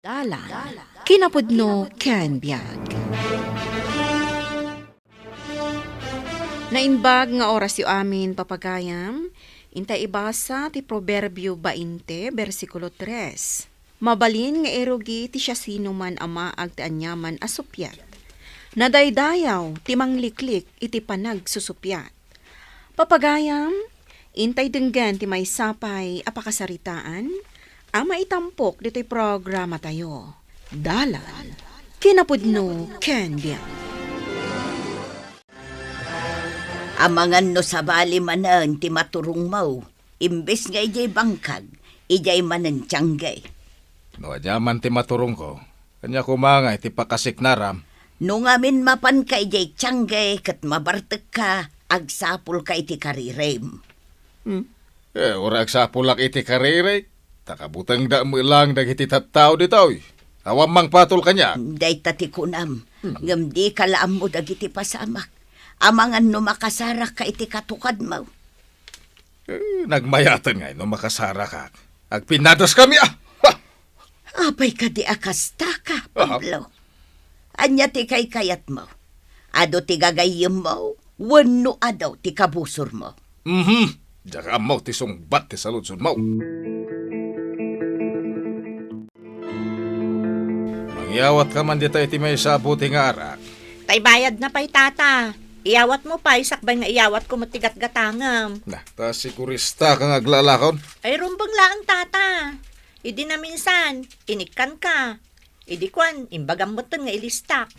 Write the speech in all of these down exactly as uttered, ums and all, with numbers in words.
Dalan, kinapudno ken biag. Naimbag nga orasyo amin, papagayam. Inta ibasa ti Proverbio bainte, bersikulo tres. Mabalin nga irugi ti siasinoman a maag ti aniaman a suppiat. Nadaydayaw ti mangliklik iti panagsusuppiat. Papagayam, intay denggen ti maysa pay a pakasaritaan a maitampok ditoy programatayo. Dalan, kinapudno ken biag. Amangan no sabali manen ti maturongmo, imbes nga idiay bangkag, idiay manen tiangge. No ania man ti maturongko, ania koma nga iti pakasiknaram? No ngamin mapanka idiay tiangge ket mabartekka, agsapulka iti karirim. Hmm? Eh, uray agsapulak iti kariri, ta kabutengda met lang dagiti tattao ditoy. Awan mangpatol kaniak. Dayta ti kunam, hmm, ngem dika la ammo dagiti pasamak. Amangan no makasarakka iti katukadmo. Eh, nagmayaten ngay no makasarakak. Agpinnadaskami, ah! Ha! Apay kadi a kastaka, Pablo? Ania ti kaykayatmo? Adu ti gagayyemmo wenno adu ti kabusormo? Mhm. Diak ammo ti sungbat ti saludsodmo. Mangiyawatka man dita iti maysa a bote nga arak. Tay bayadna pay, Tata. Iyawatmo pay sakbay nga iyawatko met ti gatgatangem. Na, ta siguristaka nga aglalakon? Ay, rumbeng laeng, Tata. Idi naminsan, inikkanka. Idi kuan, imbagam metten nga ilistak.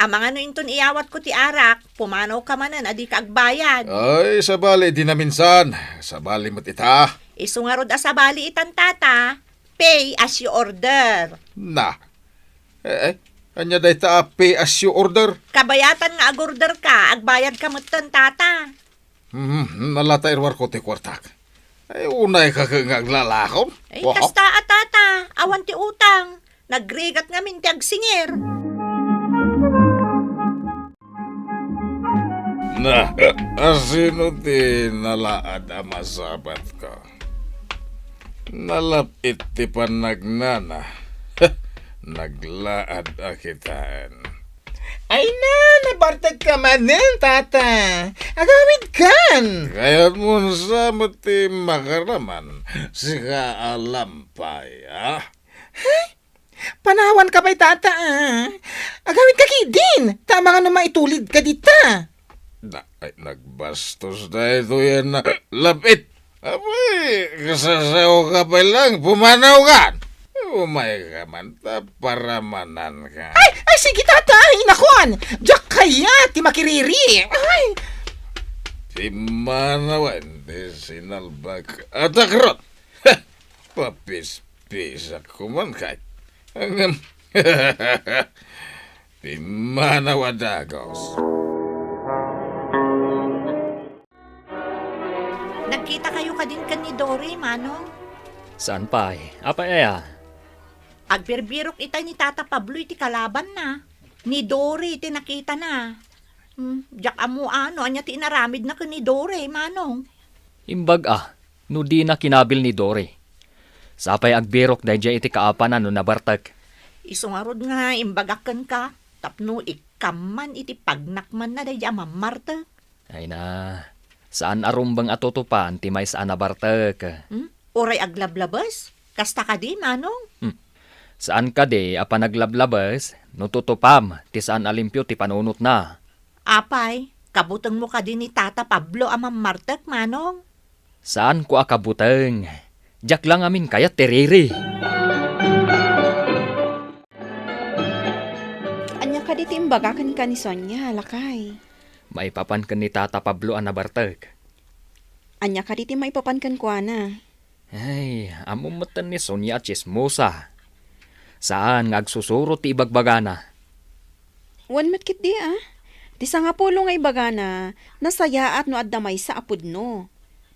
Amangan no inton iyawatko ti arak, pumanawka manen a dika agbayad. Ay, sabali idi naminsan. Sabali met ita. Isu ngarud a sabali itan, Tata. Pay as you order. Na. Eh, eh, ania dayta a pay as you order? Kabayatan nga agorderka, agbayadka metten, Tata. Hmm, nalata iruarko ti kuartak. Ay, unayka ket nga aglalakon? Ay, kasta a, Tata. Awan ti utang. Nagrigat ngamin ti agsingir. Na, asino ti nalaad a masabatko? Nalap-it ti pannagnana. Naglaad a kitaen. Ay na, nabartekka manen, Tata. Agawidkan. Kayatmo sa met ti makaraman, sika a lampay, ah? Hay, panawanka pay, Tata, ah. Agawidka ketdin, ta amangan no maitulidka dita. Na, ay, nagbastos daytoy a lap-it. Apay, kasasaoka pay lang, pumanawka. Umayka man ta paramananka. Ay, ay, sige, Tata, inakuan. Diak kayat ti makiriri. Ay. Pimmanawen ti sinalbak a takrot. Papispisak koman kay. Ngem, pimmanaw a dagus. Nagkitakayo kadin ken ni Dory, Manong? Saan pay? Apay aya? Agbirbirok itay ni Tata Pablo iti kalabanna. Ni Dory ti nakitana. Hmm, diak ammo no ania ti inaramidna ken ni Dory, Manong. Imbag a, no dina kinabil ni Dory. Sapay agbirok daydiay iti kaapanan no nabartek. Isu ngarud nga imbagak kenka, tapno ikkamman iti pagnakmanna daydiay a mammartek. Ay na, saan a rumbeng a tutupan ti maysa a nabartek. Hmm? Uray aglablabes? Kasta kadi, Manong? Hmm. Saan kadi a panaglablabes no tutupam ti saan a limpio ti panunotna? Apay, kabutengmo kadi ni Tata Pablo a mammartek, Manong? Saanko a kabuteng. Diak la ngamin kayat ti riri. Ania kadi ti imbaga kenka ni Sonia, lakay? Maipapan ken ni Tata Pablo a nabartek. Ania kadi ti maipapan kenkuana? Ay, ammom metten ni Sonia a tsismosa. Saan nga agsusurot ti ibagbagana. Wen met ketdi, a. Ti sangapulo nga ibagana, nasayaat no adda maysa a pudno.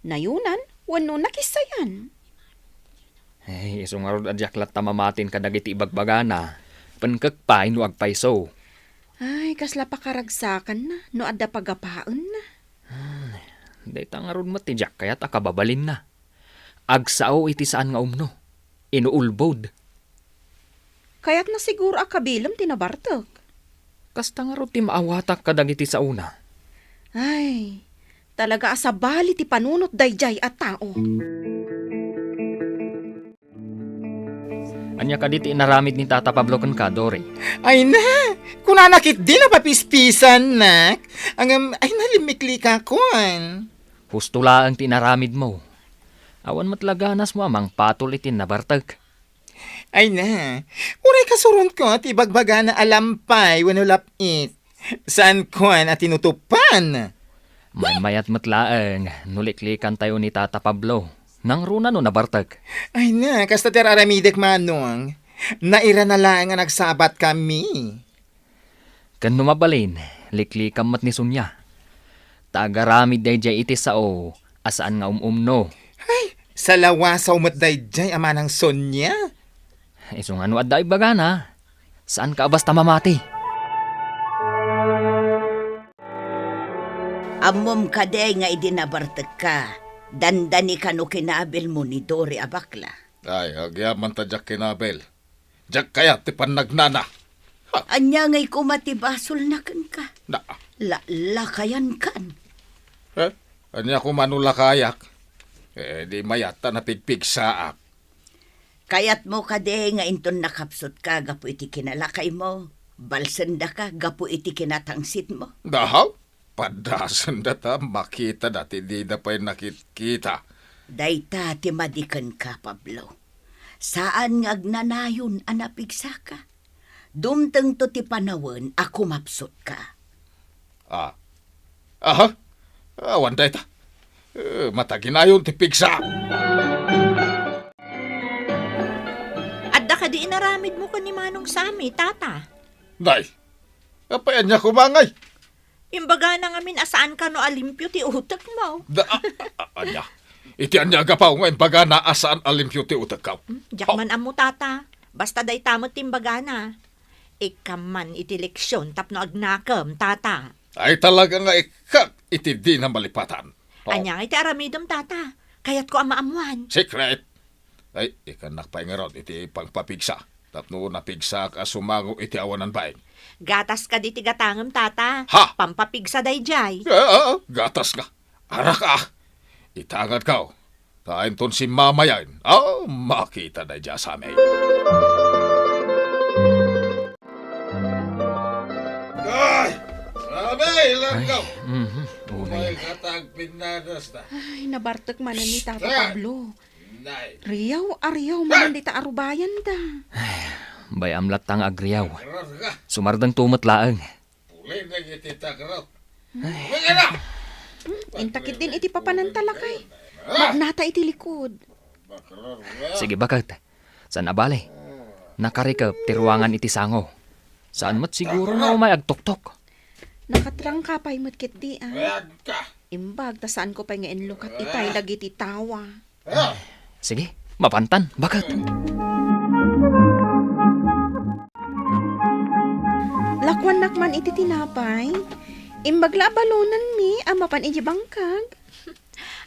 Nayunan wenno nakissayan. Ay, isu ngarud a diak latta mamatin kadagiti ibagbagana. Penkek pay no agpayso. Ay, kasla pakaragsakanna no adda pagapaenna. Hmm, dayta ngarud met ti diak kayat a kababalinna. Agsao iti saan nga umno. Inuulbod. Kayatna siguro a kabilem ti nabartek. Kasta ngarud ti maawatak kadagiti saona. Ay, talaga a sabali ti panunot daydiay a tao. Ania kadi ti inaramid ni Tata Pablo kenka, Dory? Ay na, kunana ketdi napapispisannak. Ngem, ay na, limmiklika kon. Husto laeng ti inaramidmo. Awan met la ganasmo a mangpatol iti nabartek. Ay na, uray kasuronko ti bagbagana a lampay wenno lap-it. Saan kon a tinutupan? Maymayat met laeng no liklikantayo ni Tata Pablo. Nangruna no nabartek. Ay na, kasta ti ar-aramidek, Manong. Nairana laeng a nagsabatkami. Ken no mabalin, liklikam met ni Sonia. Ta agaramid daydiay iti sao a saan nga um-umno. Ay, salawasaw met daydiay a manang Sonia. Isu nga no adda imbagana, saanka a basta mamati. Ammom kadi nga idi nabartekka, dandanika no kinabilmo ni Dory a bakla? Ay, agyamanen ta diak kinabil. Diak kayat ti pannagnana. Ha? Ania ngay koma ti basolna kenka? Na. La-, lakayankan. Eh? Ania koma no lakayak? Eh, di mayat ta napigpigsaak. Kayatmo kadi nga inton nakapsutka gapu iti kinalakaymo, balsendaka gapu iti kinatangsitmo? Dahaw? Padasenda ta makitada ti dida pay nakitkita. Dayta ti madi kenka, Pablo. Saan nga agnanayon a napigsaka. Dumtengto ti panawen a kumapsutka. Ah. Aha. Awan dayta. Eh, mataginayon ti pigsa. Adda kadi inaramidmo ken ni Manong Sammy, Tata? Nay, apay ania koma ngay? Imbagana ngamin a saan kano a limpio ti utekmo. Da, a, a, a, ania? Iti ania a gapu nga imbagana a saan a limpio ti utekko? Hmm, diak man ammo, Tata. Basta dayta met ti imbagana. Ikkam man iti leksion tapno agnakem, Tata. Ay, talaga nga ikkak iti dina malipatan. Oh. Ania nga iti aramidem, Tata? Kayatko a maammuan. Secret! Ay, ikannak pay ngarud iti pangpapigsa tapno napigsaak a sumango iti awanan baing. Gatas kadi ti gatangem, Tata. Ha? Pampapigsa daydiay. Ah, ah, ah, gatas nga. Araka, ah. Itangadko. Ta inton simmamayen, ah, makita daydiay a Sammy. Ay! Sammy, ilankaw! Ay, mhm. Unay. Umay ka ta agpinnadas ta. Ay, nabartek manen ni Tata Pablo. Nay. Riyaw a riyaw manen dita arubayanda. Ay, bay-am latta nga agriyaw. Agrar ka. Sumardengto met laeng. Puli dagiti takro. Ay. Magana! Hmm, intakit din iti papananta, lakay. Ah! Magnata iti likod. Bakro, ah. Sige, baket. Saan a bale. Nakarikep ti ruangan iti sango. Saan met siguro nga umay agtoktok. Nakatrangka pay met ketdi, ah. Agka. Imbag ta saanko pay nga inlukat itay dagiti tawa. Sige, mapantan, baket. Lakuannak man iti tinapay. Imbag la a balonenmi a mapan iti bangkag.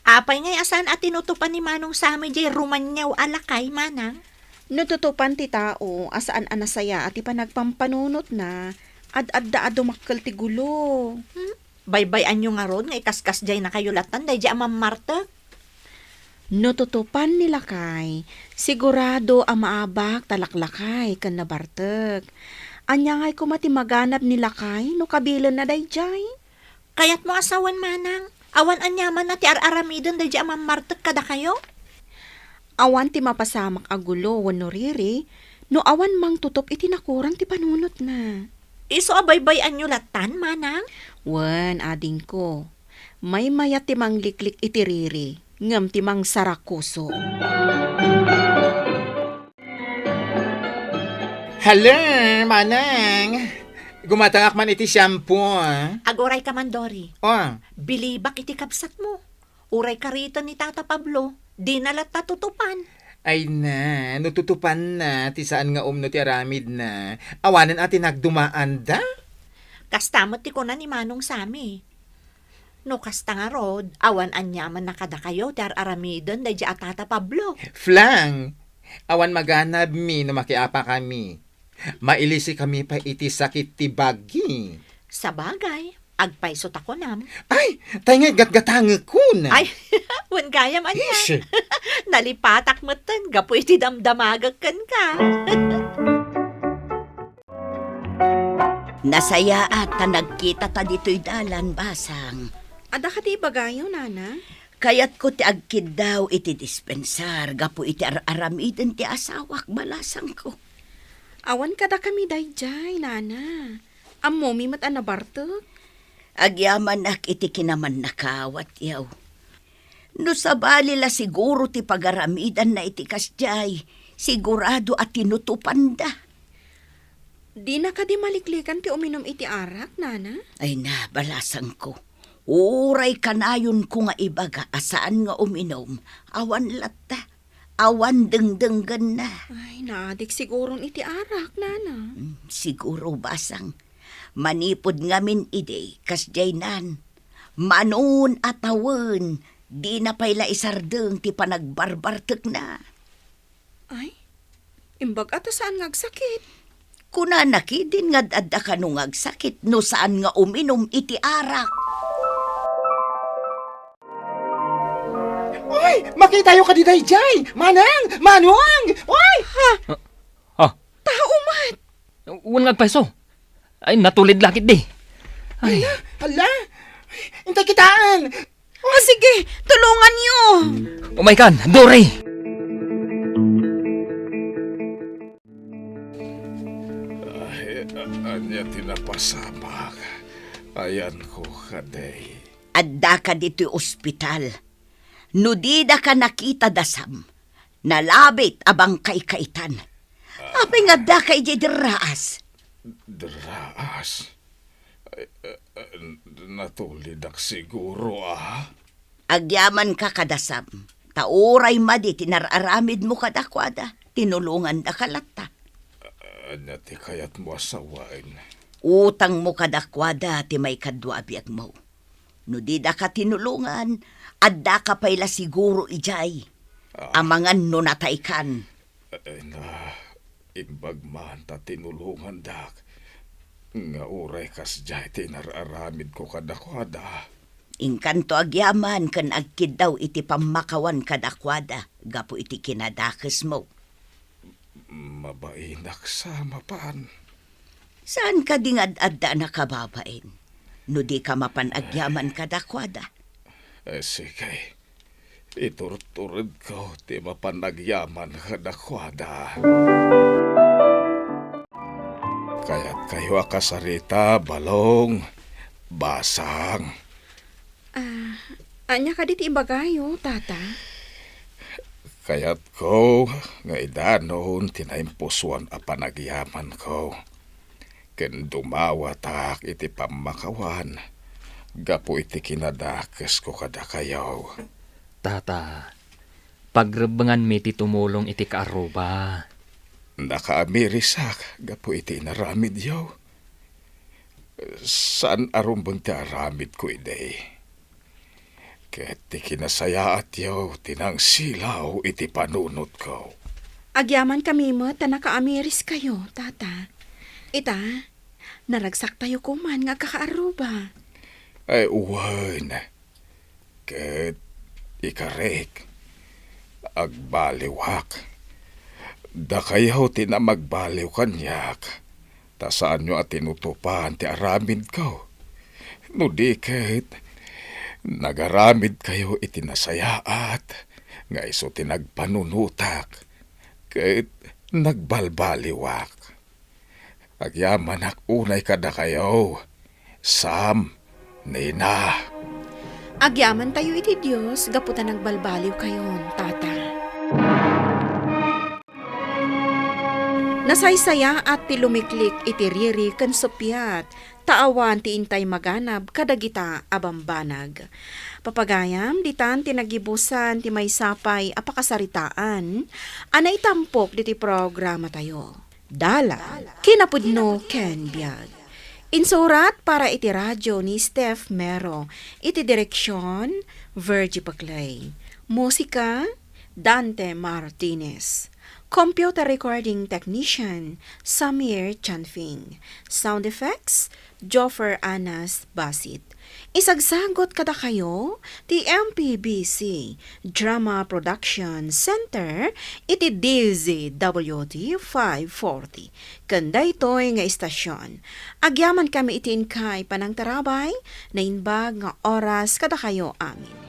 Apay ngay a saan a tinutopan ni Manong Sammy jay rumaniaw a lakay, manang? No tutopan ti tao a saan a nasayaat ti panagpampanunotna, ad-adda a dumakkel ti gulo. Hmm? Baybay-anyo ngarud nga ikaskasdiaynakayo lattan daydi a mammartek? No tutupan ni lakay, sigurado a maabak ta laklakay ken nabartek. Ania ngay koma ti maganab ni lakay no kabilenna daydiay? Kayatmo a sawen, manang, awan aniamanna ti ar-aramiden daydi a mammartek kadakayo? Awan ti mapasamak a gulo wenno riri no awan mangtutop iti nakurang ti panunotna. Isu a baybay-anyo lattan, manang? Wen, adingko. Maymayat ti mangliklik iti riri, ngem ti mangsarakuso. Hello, manang. Gumatangak man iti shampoo, ah. Aguray ka man, Dory. Oh. Bilibak iti kabsatmo. Uray kariten ni Tata Pablo, dina latta tutupan. Ay na, no tutupanna ti saan nga umno ti aramidna, awanen a ti nagdumaanda? Kasta met ti kuna ni Manong Sammy. No kasta ngarud, awan aniamanna kadakayo ti ar-aramiden daydi a Tata Pablo. Flang, awan maganabmi no makiapakami. Mailisikami pay iti sakit ti bagi. Sabagay, agpayso ta kunam. Ay, tay nga gatgatangekon. Ay, wen gayam ania. Ish. Nalipatak metten gapu iti damdamagek kenka. Nasayaat ta nagkita ta ditoy dalan, Basang. Adda kadi ibagayo, Nana? Kayatko ti agkiddaw iti dispensar gapu iti ar-aramiden ti asawak, balasangko. Awan kadakami daydiay, Nana. Ammomi met a nabartek. Agyamanak iti kinamannakawat, yaw. No sabali la siguro ti pagaramidanna iti kasdiay, sigurado a tinutupanda. Dina kadi maliklikan ti uminum iti arak, Nana? Ay na, balasangko. Uray kanayonko nga ibaga a saan nga uminum, awan latta, awan dengdenggenna. Ay, naadik siguron iti arak, Nana. Hmm, siguro, Basang. Manipud ngamin idi, kasdiay nan, manon a tawen, dina pay la isardeng ti panagbarbartekna. Ay, imbag a ta saan nga agsakit. Kunana kidin nga ad-adda kano nga agsakit no saan nga uminum iti arak. Uy, makitayo kadi daydiay! Manang! Manong! Uy! Ha? Ah, ah. Tao met! Wen nga agpayso. Ay, natulid la ketdi. Ay. Hala, hala. Intay kitaen. Ah, sige, tulonganyo. Umaykan, Dory. Ay, a-, ania ti napasamak? Ayanko kadi. Addaka ditoy ospital. No didaka nakita da Sam, nalabit a bangkayka itan. Apay nga addaka idiay derraas? Derraas? Ay, eh, eh, natulidak siguro, a. Agyamanka kada Sam, ta uray madi ti nar-aramidmo kadakuada, tinulongandaka latta. Ania ti kayatmo a sawen? Utangmo kadakuada ti maikadua a biagmo. No didaka tinulongan, addaka pay la siguro idiay. Ah. Amangan no nataykan. Ay na, imbag man ta tinulongandak, nga uray kasdiay ti inar-aramidko kadakuada. Inkanto agyaman ken agkiddaw iti pammakawan kadakuada gapu iti kinadakesmo. Mabainak sa mapan. Saan kadi nga ad-adda a nakababain? No dika mapan agyaman kadakuada. Eh, sige. Iturturedko ti mapan agyaman kadakuada. Kayatkayo a kasarita, Balong, Basang? Ah, ania kadi ti ibagayo, Tata? Kayatko nga idanon ti naimpusuan a panagyamanko, ken dumawatak iti pammakawan gapu iti kinadakesko kadakayo. Tata, pagrebbenganmi ti tumulong iti kaarruba. Nakaamirisak gapu iti inaramidyo. Saan a rumbeng ti aramidko idi. Ket ti kinasayaatyo ti nangsilaw iti panunotko. Agyamankami met ta nakaamiriskayo, Tata. Ita, naragsaktayo koman nga agkakaarruba. Ay, wen. Ket ikarik, agbaliwak. Dakayo ti namagbaliw kaniak, ta saanyo a tinutupan ti aramidko. No di ket, nagaramidkayo iti nasayaat nga isu ti nagpanunotak, ket nagbalbaliwak. Agyamanak unay kadakayo, Sam, Nina. Agyamantayo iti Dios gapu ta nagbalbaliwkayon, Tata. Nasaysayaat ti lumiklik iti riri ken suppiat, ta awan ti intay maganab kadagita a bambanag. Papagayam, ditan ti nagibusan ti maysa pay a pakasaritaan a naitampok diti programatayo. Dalan, kinapudno ken biag. Insurat para iti radio ni Steph Mero, iti direksion, Virgie Paclay. Musika, Dante Martinez. Computer Recording Technician, Samir Chanfing. Sound Effects, Joffer Anas Basit. Isagsagut kadakayo ti M P B C Drama Production Center iti D Z W T five forty. Ken daytoy nga istasyon, agyamankami iti inkay panangtarabay, naimbag nga oras kadakayo amin.